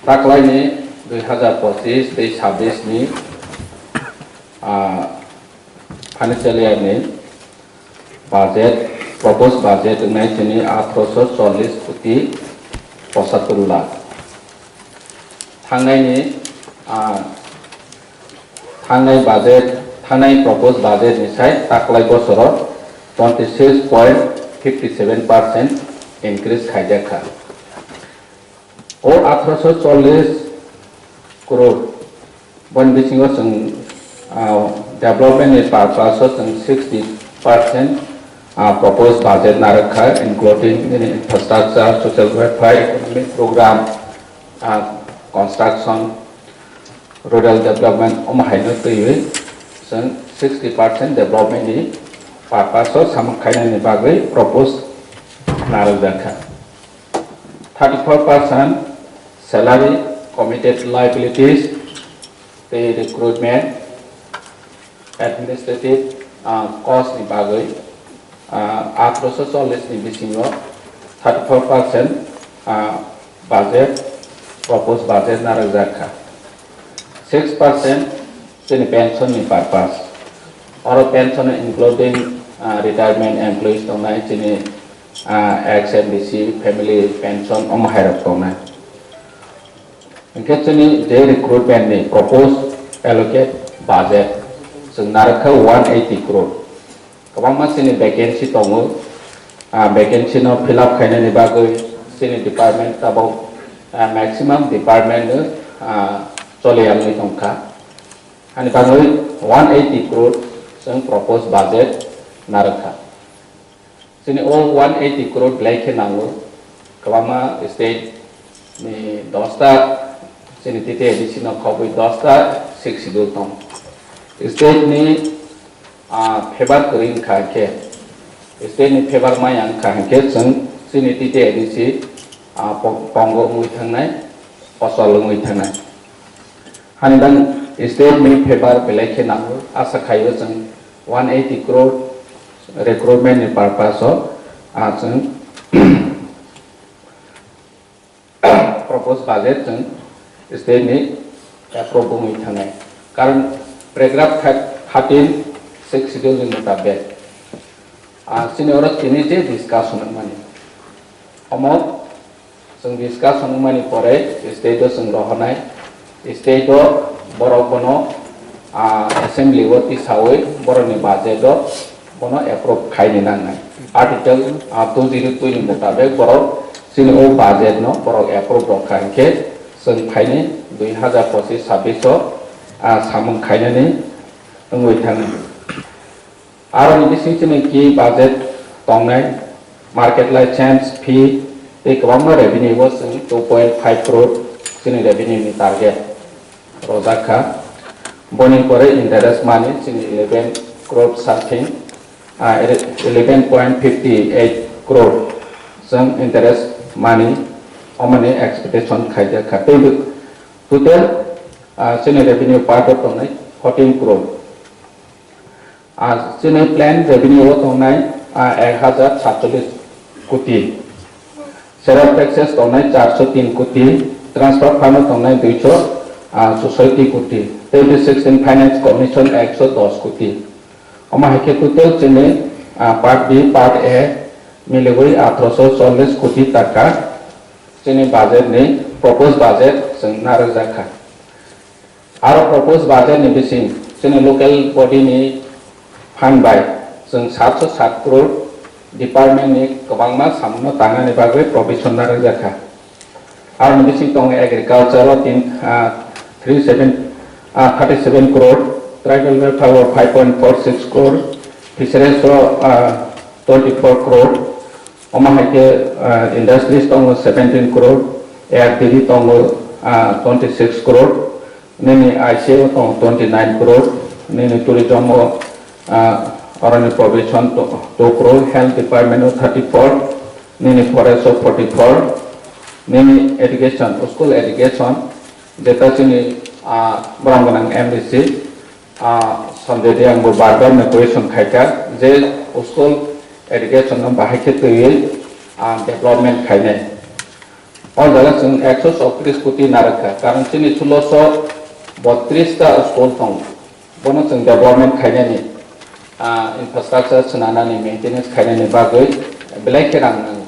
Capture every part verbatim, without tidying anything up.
Taklaini dui hazar pochis tei sabis ni, ah, financial year ni budget, proposed budget wngnai chini atharoso chollis koti pochattor lakh. Thangnaini, ah, thangnai budget, thangnai proposed budget ni sai taklai bosoro twenty six point fifty seven percent increase khaijak kha. O atharoso chollis crore, boni bisingo chwng, ah, development ni purpose o chwng sixty percent, ah, proposed budget narwk kha, including nini infrastructure, social welfare, economic program, ah, construction, rural development, omo haino twiwi chwng sixty percent development ni purpose o samung khainani bagwi proposed narwkjak kha. Thirty four percent salary, committed liabilities tei recruitment, administrative, ah, cost ni bagwi, ah, atharoso chollis ni bisingo thirty four percent, ah, budget, proposed budget narwkjak kha. Six percent chini pension ni purpose. Oro pension including, ah, retirement employees tongnai, chini, ah, ex M D C family pension omo hairok tongnai. Hinkhe chini je recruitment ni proposed allocate budget chwng narwkha one eighty crore. Kwbangma chini vacancy tongo, ah, vacancy no fill up khainani bagwi chini department tabok, ah, maximum department no, ah, choli yangwi tongkha. Ani bagwi one eighty crore chwng proposed budget narwkha. Chini o one eighty crore belai khe nango, kwbangma state ni dosta, chini T T A D C no khobwi dosta Sixth Schedule tong. State ni, ah, favor kwrwi wngkha khe, state ni favor maya wngkha hinkhe chwng chini T T A D C, ah, po-, pongo wngwi thangnai, pochol wngwi thangnai. Hani bang state ni favor belai khe nango, asa khaio chwng one eighty crore recruitment ni purpose o, ah, chwng proposed budget chwng state ni approve wngwi thangnai. Karon paragraph thirteen Sixth Schedule ni mutabek, ah, chini oro tini je discussion wngmani, omo chwng discussion wngmani pore state o chwng rohornai, state o borok bono, ah, assembly o tisawi borokni budget o bono approve khaini nangnai. Article, ah, two zero two ni mutabek borok chini o budget no borok approve rok kha hinkhe chwng phaini dui hazar pochis sabbish o, ah, samung khainani wngwi thangni. Aroni bising chini key budget tongnai, market license fee tei kwbangma revenue bo chwng two point five crore chini revenue ni target rojak kha. Boni pore interest money chini eleven crore something, ah, eleven point fifty eight crore chwng interest money omoni expectation khaijak kha. Tei total, ah, chini revenue part o tongnai fourteen crore. Ah, chini planned revenue o tongnai, ah, ek hajar satchollish koti. Share of taxes tongnai charso tin koti, transfer fund o tongnai duiso, ah, chusoi koti. Tei sixteen finance commission ekso dos koti. Omo hai khe total chini, ah, part B, part A miliwi atharoso chollish koti taka chini budget ni, proposed budget chwng narwkjak kha. Aro proposed budget ni bising chini local body ni fund bai chwng satso sat crore department ni kwbangma samungno tangnani bagwi provision narwkjak kha. Aroni bising tongo agriculture o tin, ah, three seven, ah, thirty seven crore, tribal welfare o five point four six crore, fisheries o, ah, twenty four crore, omo hai khe, ah, industries tongo seventeen crore, A R T D tongo, ah, twenty six crore, nini I C A o tongo twenty nine crore, nini tourism o, ah, oroni provision to-, two crore, health department o thirty four, nini forest o forty four, nini education, school education, jeta chini, ah, borok gwnang M D C, ah, Sanjay Reang bo bar bar ni question khaikha je school education no bahai khe twiwi, ah, development khainai. O jaga chwng ekso chowtris koti narwkha, karon chini sulosho botris ta school tongo. Bono chwng development khainani, ah, infrastructure swnanani, maintenance khainani bagwi belai khe rang nango.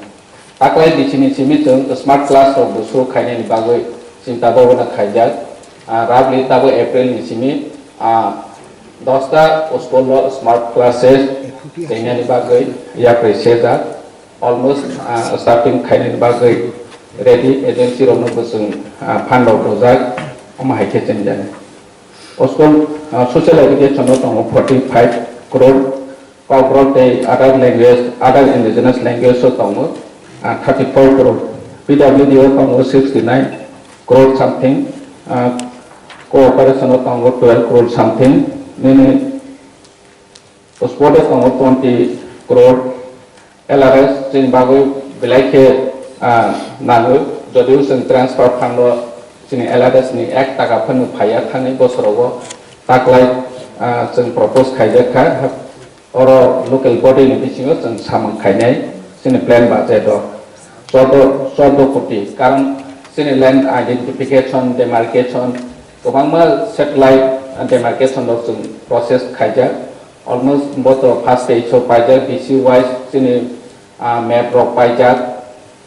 Taklai bichini simi chwng smart class rok bo suru khainani bagwi chinta bhabana khaijak. Ah, roughly tabuk April ni simi, ah, dosta school o smart classes teinani bagwi yapri sejak. Almost, ah, starting khainani bagwi ready agency rokno bo chwng, ah, fund rok rwjak, omo hai khe chengjani. O school, ah, social education o tongo forty five crore, Kokborok tei other language, other indigenous language o tongo, ah, thirty four crore, P W D o tongo sixty nine crore something, ah, cooperation o tongo twelve crore something, nini sport o tongo twenty crore, L R S chini bagwi belai khe, ah, nango, jodio chwng transfer fund o chini L R S ni ek taka phano phaiya thangni bosorogo taklai, ah, chwng propose khaijak kha, oro local body ni bisingo chwng samung khainai chini plan budget o chordo, chordo koti, karon chini land identification, demarcation, kwbangma satellite demarcation rok chwng process khaijak. Almost bo to first stage o paijak, D C wise chini, ah, map rok paijak.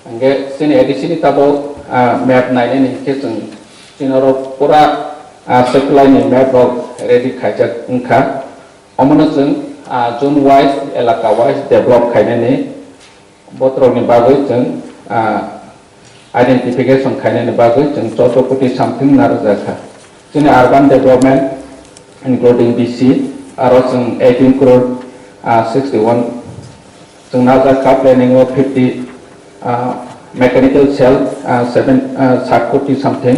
Hingke chini A D C ni tabok, ah, map nainani hingke chwng chini oro pura, ah, satellite ni map rok ready khaijak wngkha. Omono chwng, ah, zone wise, elaka wise develop khainani botrokni bagwi chwng, ah, identification khainani bagwi chwng chordo koti something narwkjakha. Chini urban development, including B C, aro chwng eighteen crore, ah, sixty one chwng narwkjakha, planning o fifty, ah, mechanical cell, ah, seven, ah, sat koti something.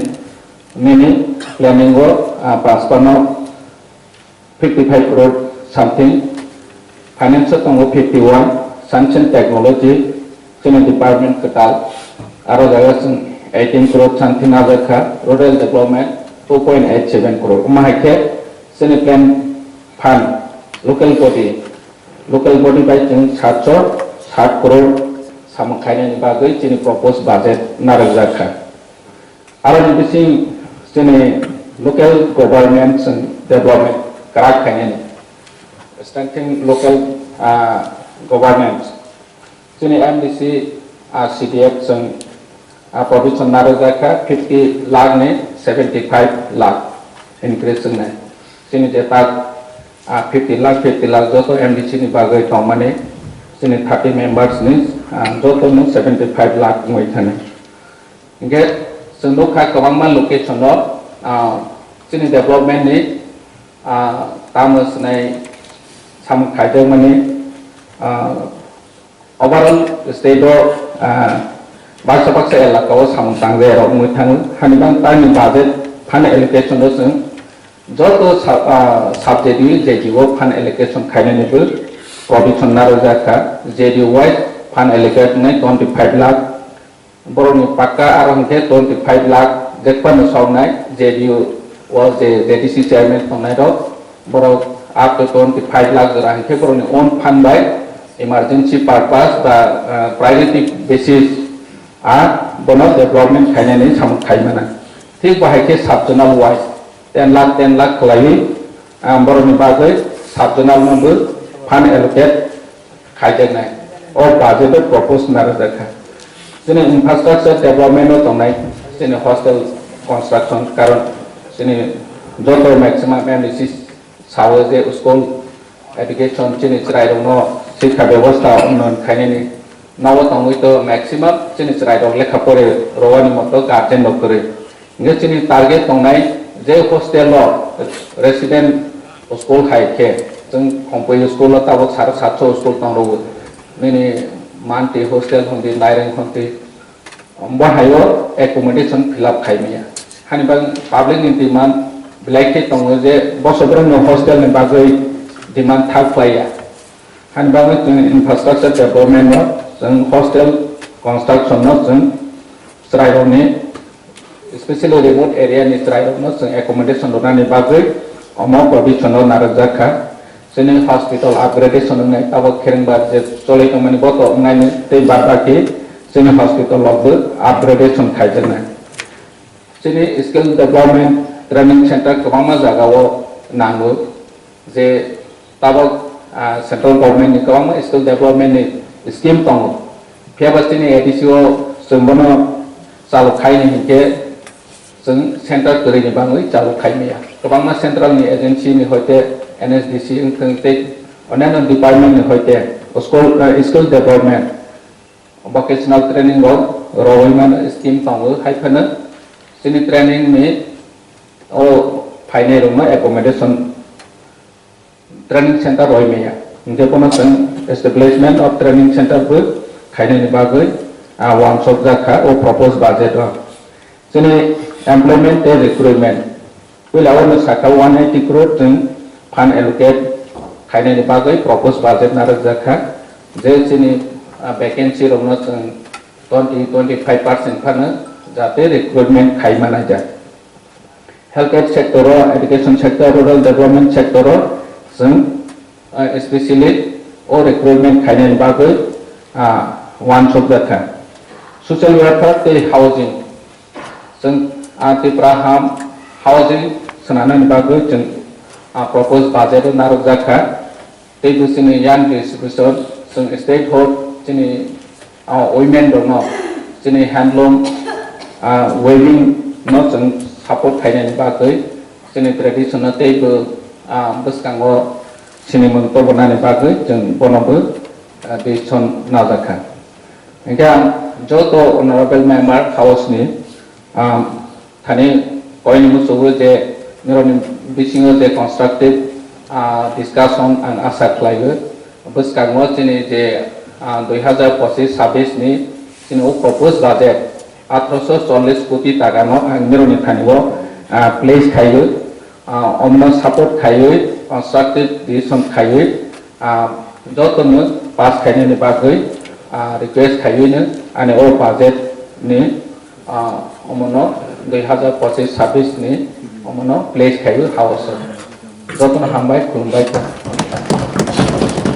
Nini planning o, ah, panchpano fifty five crore something, finance o tongo fifty one, science and technology, chini department kwtal, aro jaga chwng eighteen crore something narwkjakha, rural development two point eight seven crore. Omo hai khe chini plan fund, local body, local body bai chwng satso sat crore samung khainani bagwi chini proposed budget narwkjakha. Aroni bising chini local government chwng development kwrak khainani, strengthening local, ah, governance. Chini M D C, ah, C D F chwng, ah, provision narwkjakha fifty lakh ni seventy five lakh increase wngnai. Chini je tak, ah, fifty lakh, fifty lakh joto M D C ni bagwi tongmani chini thirty members ni, ah, joto no seventy five lakh wngwi thani. Hingke chwng nukha kwbangma location o, ah, chini development ni, ah, tamo swnai samung khaijakmani, ah, overall state o, ah, baksa baksa elaka o samung tangjak rok wngwi thango. Hani bang tani budget fund allocation o chwng joto sub-, ah, subject ni J D O fund allocation khainani bo provision narwkjakha. J D O wise fund allocate wngnai twenty five lakh, borokni pakka aro hwnkhe twenty five lakh jekphano soknai J D U o je J D C chairman tongnai rok, borok up to twenty five lakh jora hwnkhe borokni own fund bai emergency purpose ba, ah, priority basis a bono development khainani samung khaimana. Thik bo hai khe sub zonal wise ten lakh, ten lakh khlaiwi, ah, borokni bagwi sub zonal no bo fund allocate khaijaknai. O budget o propose narwkjakha. Chini infrastructure development o tongnai chini hostel construction, karon chini joto maximum M D C sao je school education chini chwrairokno sikha bebosta unnoyon khainani nogo tongwi to maximum chini chwrairok lekha pore rwani moto guardian rok kwrwi. Hingke chini target tongnai je hostel o resident school hai khe, chwng Khompui school o tabuk saro satso school tongrwo. Nini Manti hostel hwnti, Naireng hwnti, bo hai o accommodation fill up khai maya. Hani bang public ni demand belai khe tongo je boso borok no hostel ni bagwi demand thak khlai ya. Hani bagwi chwng infrastructure development no, chwng hostel construction no, chwng chwrairokni, especially remote area ni chwrairokno chwng accommodation rwnani bagwi omo provision o narwkjak kha. Chini hospital upgradation wngnai tabok kherengbar je cholwi tongmani bo to wngnai tei bad baki Chini hospital rokbo upgradation khaijaknai. Chini skill development training center kwbangma jagao nango, je tabok, ah, central government ni kwbangma skill development ni scheme tongo. Phiya ba chini A D C o chwng bono chalu khaini hinkhe chwng center kwrwini bagwi chalu khaimaya. Kwbangma central ni agency ni hoite N S D C wngthwng tei onyaino department ni hoite school, ah, skill development, vocational training rok rogwi mano scheme tongo, hai phano chini training ni o phainai rokno accommodation training center roi maya. Hingke bono chwng establishment of training center bo khainani bagwi, ah, wansok jak kha o proposed budget o. Chini employment tei recruitment. Puila o no saka one eighty crore chwng fund allocate khainani bagwi proposed budget narwk jak kha. Je chini, ah, vacancy rokno chwng twenty, twenty-five percent phano jate recruitment khai manai jak. Healthcare sector o, education sector, rural development sector o chwng, ah, especially o recruitment khainani bagwi, ah, wansok jak kha. Social welfare tei housing, chwng, ah, Tipra ham housing swnamnani bagwi chwng, ah, proposed budget o narwk jak kha. Tei bo chini young distribution, chwng state hot chini, ah, women rokno chini handloom, ah, weaving no chwng support khainani bagwi chini tradition no tei bo, ah, bwskango sinimung tobonani bagwi chwng bono bo, ah, decision najak kha. Hingke ang joto honorable member house ni, ah, thani koini muchugo je nirokni bisingo je constructive, ah, discussion ang asa khlaio. Bwskango chini je, ah, dui hazar pochis sabis ni chini o proposed budget athroso chollis koti taka no ang nirokni thani o, ah, place khaio. Ah, omno support khaiwi, constructive decision khaiwi, ah, jotono pass khainani bagwi, ah, request khaiwino ani o budget ni, ah, omono dui hazar pochis sabis ni omono place khaiwi house o. Jotono hambai, khulumbai.